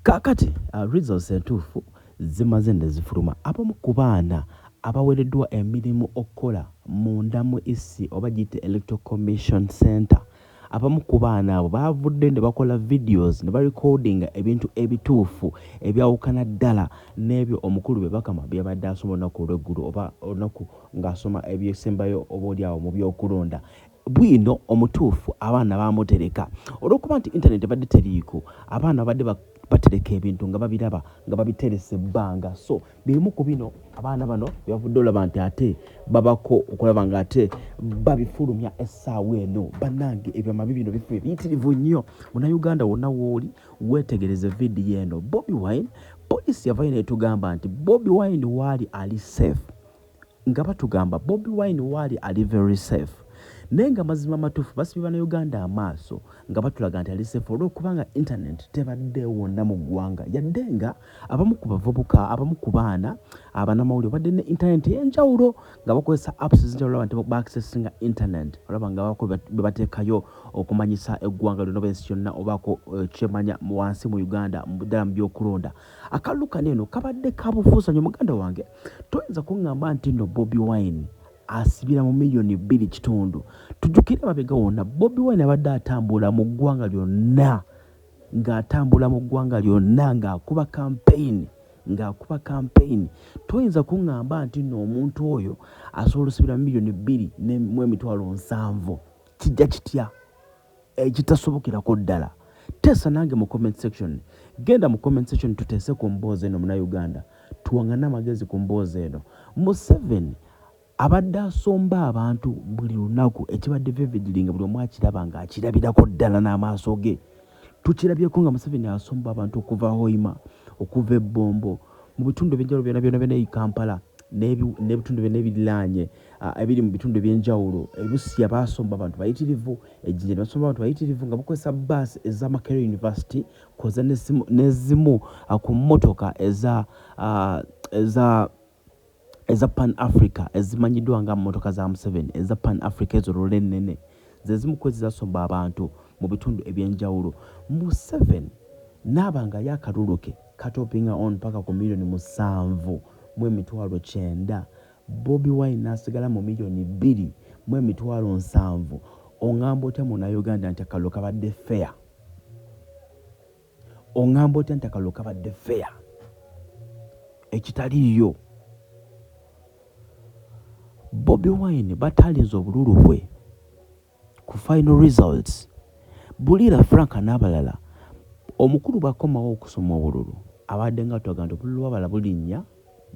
Kaakati results entuufu zimaze ne zifuluma. Abamu ku baana abaweereddwa emirimu okukola munda mu EC oba giyite Electoral Commission Center, abamu ku baana abo baavuddeyo ne bakola videos ne barecordinga ebintu ebituufu ebyawukana ddala n'ebyo omukulu Byabakama by'abadde asoma olunaku olw'eggulo oba olunaku ng'asoma ebyesembayo oba oli awo mu by'okulonda. Bwino omutuufu abaana bamutereka olw'okuba nti internet ebadde teriiko, abaana babadde batereka ebintu nga babiraba nga babiteresa ebbanga. So bimu ku bino abaana bano byebavudde olaba nti ate babako okulaba nga ate babifulumya essaawa eno. Bannange, ebyama bibino bifu biyitirivu nnyo. Munnayuganda wonna w'oli, weetegereze vidiyo eno. Bobi Wine, poliisi yavayo n'etugamba nti Bobi Wine waali ali safe, nga batugamba Bobi Wine waali ali very safe, naye nga mazima amatuufu basibye Bannayuganda amaaso nga batulaga nti ali safe olw'okubanga internet tebadde wonna mu ggwanga, yadde nga abamu ku bavubuka, abamu ku baana abanamawulire badde ne internet ey'enjawulo nga bakozesa apps ez'enjawulo olaba nti baaccessinga internet, olaba nga bako bye bateekayo okumanyisa eggwanga lyonna oba ensi yonna obaako kyemanya wansi mu Uganda ddala mu by'okulonda. Akalulu kano eno kabadde ka bufuusa nnyo. Muganda wange, toyinza kuŋŋamba nti nno Bobi Wine asibira mu 2.5 miliyoni. Tujjukire emabega wonna Bobi Wine abadde atambula mu ggwanga lyonna, ng'atambula mu ggwanga lyonna ng'akuba campaign, ng'akuba campaign. Toyinza kuŋŋamba nti nno omuntu oyo asobola osibira 2,700,000. Kijja kitya ekitasobokerako ddala? Teesa nange mu comment section. Genda mu comment section tuteese ku mboozi eno. Munnayuganda, tuwaŋŋane amagezi ku mboozi eno. Museveni abadde asomba abantu buli lunaku, ekibadde vividly nga buli omu akiraba ng'akirabirako ddala n'amaaso ge. Tukirabyeko nga Museveni asomba abantu okuva Hoima, okuva e Bombo, mu bitundu ebyenjawulo byonna byonna byonna e Kampala n'ebitundu byonna ebiriraanye, ebiri mu bitundu ebyenjawulo. E Busia basomba abantu bayitirivu, e Jinja ne basomba abantu bayitirivu nga bakozesa baasi eza Makerere University kwoza n'ezimu ku mmotoka eza Pan Africa ezimanyiddwa nga mmotoka za Museveni eza Pan Africa. Ezo loole ennene ze zimu ku ezo zasomba abantu mu bitundu ebyenjawulo. Museveni naaba nga ye akalulu ke katopinga on paka ku 7,900,000, Bobi Wine n'asigala mu 2,700,000. Oŋŋamba otya Munnayuganda nti akalulu kabadde fair? Oŋŋamba otya nti akalulu kabadde fair ekitaliiyo? Bobi Wine batalinze obululu bwe ku final results. Bulira Frank n'abalala, omukulu bw'akomawo okusoma obululu, abadde nga twaga nti obululu bw'abalala bulinnya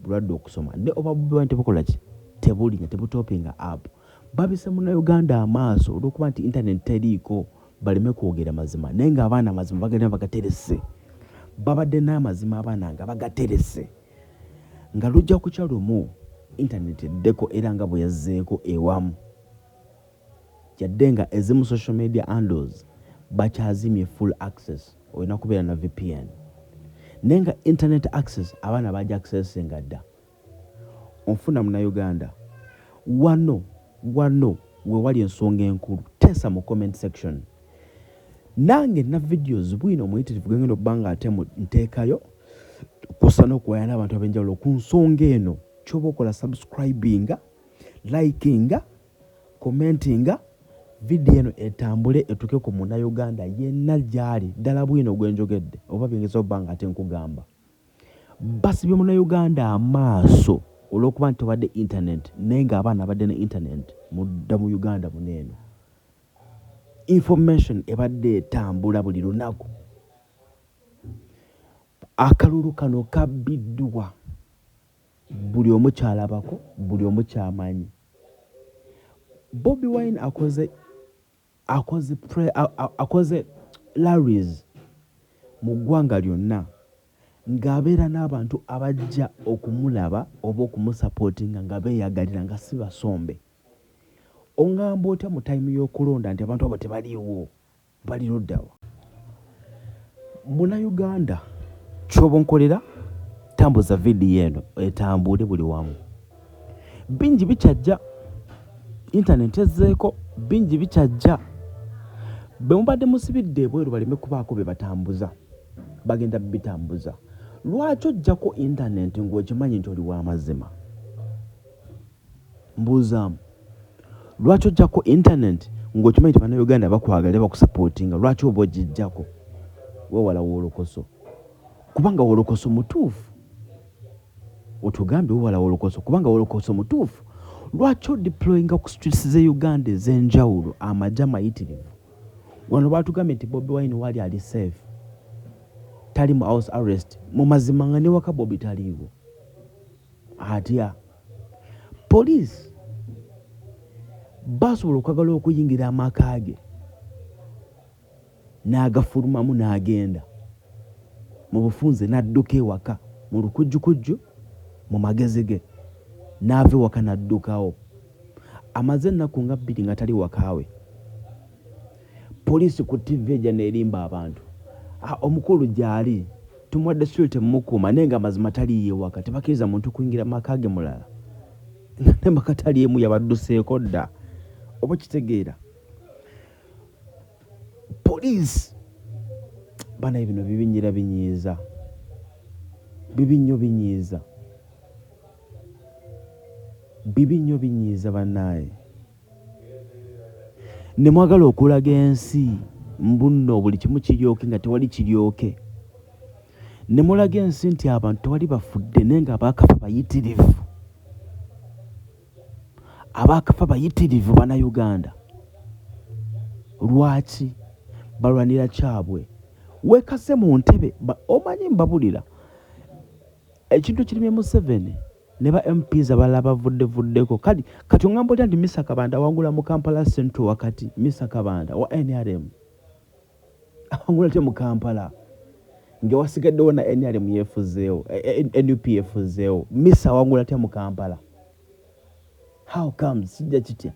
bulwadde okusoma, ne oba Bobi Wine tebukola ki, tebulinnya, tebutopinga up. Babise Munnayuganda amaaso olw'okuba nti internet teriiko, baleme kwogera mazima, naye ng'abaana amazima bagenda bagaterese. Babadde n'amazima abaana nga bagaterese nga lujja kukya lumu internet eddeko, era nga bwe yazzeeko ewamu, yadde nga ezimu social media handles bakyazimye full access, olina kubeera na VPN, naye nga internet access abaana bajja accessinga dda. Onfuna Munnayuganda? Wano wano we wali ensonga enkulu. Teesa mu comment section nange na videos bwino omuyitirivu gwengenda okuba nga ate nteekayo kusa n'okuwaya n'abantu ab'enjawulo ku nsonga eno. Kyoba okola, subscribinga, likinga, commentinga, vidiyo eno etambule etuuke ku Munnayuganda yenna gy'ali ddala. Bwino gwenjogedde oba byengeza okuba nga ate nkugamba, basibye Munnayuganda amaaso olw'okuba nti tobadde internet, naye ng'abaana abadde ne internet mudda mu Uganda muneeno. Information ebadde etambula buli lunaku. Akalulu kano kabbiddwa, buli omu kyalabako, buli omu kyamanyi. Bobi Wine akoze rallies mu ggwanga lyonna ng'abeera n'abantu abajja okumulaba oba okumusupportinga nga beeyagalira, nga si basombe. Oŋŋamba otya mu time y'okulonda nti abantu abo tebaliiwo? Bali luddawa? Munnayuganda, kyoba onkolera, tambuza vidiyo eno etambule buli wamu. Bingi bikyajja, internet ezzeeko, bingi bikyajja. Bwe mubadde musibidde ebweru baleme kubaako be batambuza. Bagenda bitambuza. Lwaki ojjako intaneti ng'okimanyi nti oli w'amazima? Mbuuzaamu, lwaki ojjako intaneti ng'okimanyi nti Bannayuganda bakwagala, bakusapootinga? Lwaki oba ogijjako? Weewala wolokoso, kubanga wolokoso mutuufu. Otugambye weewala wolokoso kubanga wolokoso mutuufu. Lwaki odeployinga ku streets ze Uganda ez'enjawulo amagye amayitirivu? Wano batugambye nti Bobi Wine wali ali safe, tali mu house arrest. Mu mazima nga newaka Bobi taliiwo, atya poliisi basobola okwagala okuyingira amaka ge n'agafulumamu n'agenda mu bufunze, n'adduka ewaka mu lukujjukujju, mu magezi ge n'ava ewaka n'addukawo. Amaze ennaku nga 2 nga tali wakaawe. Poliisi ku TV ejja n'erimba abantu, omukulu gy'ali, tumuwadde security mumukuuma, naye nga amazima taliiyo ewaka. Tebakkiriza muntu kuyingira maka ge mulala, nga ne maka tali emu, yabadduseeko dda. Oba kitegeera poliisi banaye, bino bibinyira, binyiiza, bibi nnyo, binyiiza, bibi nnyo, binyiiza bannaaye. Ne mwagala okulaga ensi mbu nno buli kimu kiryoke, nga tewali kiryoke. Ne mulaga ensi nti abantu tewali bafudde, naye nga abaakafa bayitirivu, abaakafa bayitirivu. Bannayuganda lwaki balwanira kyabwe? Weekase mu ntebe. Omanyi mbabulira ekintu kirimye Museveni ne ba MPs abalala bavuddevuddeko. Kati kati oŋŋamba otya nti Misa Kabanda awangula mu Kampala Central wakati? Misa Kabanda wa NRM awangula atya mu Kampala nga wasigaddewo na NRM yeefuzeewo, NUP yeefuzeewo? Misa awangula atya mu Kampala? How comes? Kijja kitya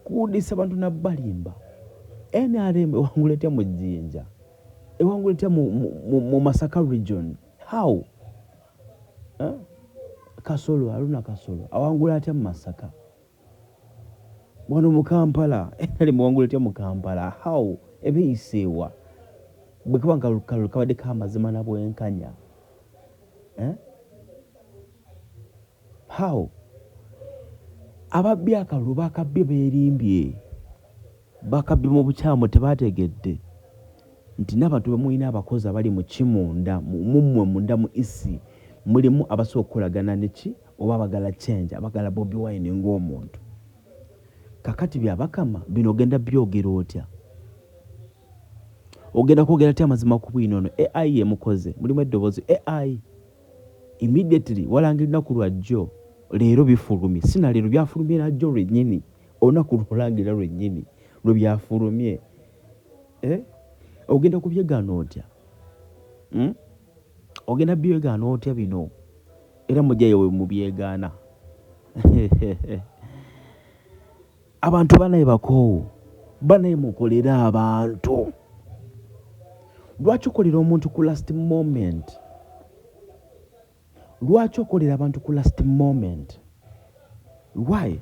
kuwudisa bantu nabbalimba? NRM ewangula etya mu Jjinja? Ewangula etya mu Masaka region? How, eh? Kasolo, Haruna Kasolo awangula atya mu Masaka? Wano mu Kampala NRM ewangula etya mu Kampala? How? Ebeeyiseewa bwe kaba nga kalulu kabadde kamazima na bwenkanya, eh? How? Ababbi akalulu bakabbye, beerimbye, bakabbye mu bukyamu. Tebategedde nti n'abantu bemulina, abakozi abali mu kimunda mummwe munda mu EC, mulimu abasobola okukolagana neki oba abagala change, abagala Bobi Wine ng'omuntu. Kakati Byabakama, bino ogenda byogera otya? Ogenda kwogera ty amazima ku bwino ono? AI yemukoze, mulimu eddoboozi AI. Immediately walangira lunaku lwajjo, leero bifulumye, sina leero, byafulumye najjo lwennyini, olunaku lwolangira lwennyini lwe byafulumye, eh? Ogenda kubyegaana otya, Ogenda byegaana otya bino? Era mujjayo we mubyegaana. Abantu banaye bakoowu, banaye mukolere abantu. Lwaki okolera omuntu ku last moment? Lwaki okolera abantu ku last moment? Why?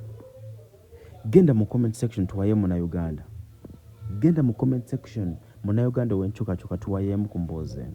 Genda mu comment section tuwayeemu Munauganda. Genda mu comment section, Munauganda ow'enkyukakyuka, tuwayeemu ku mboozi eno.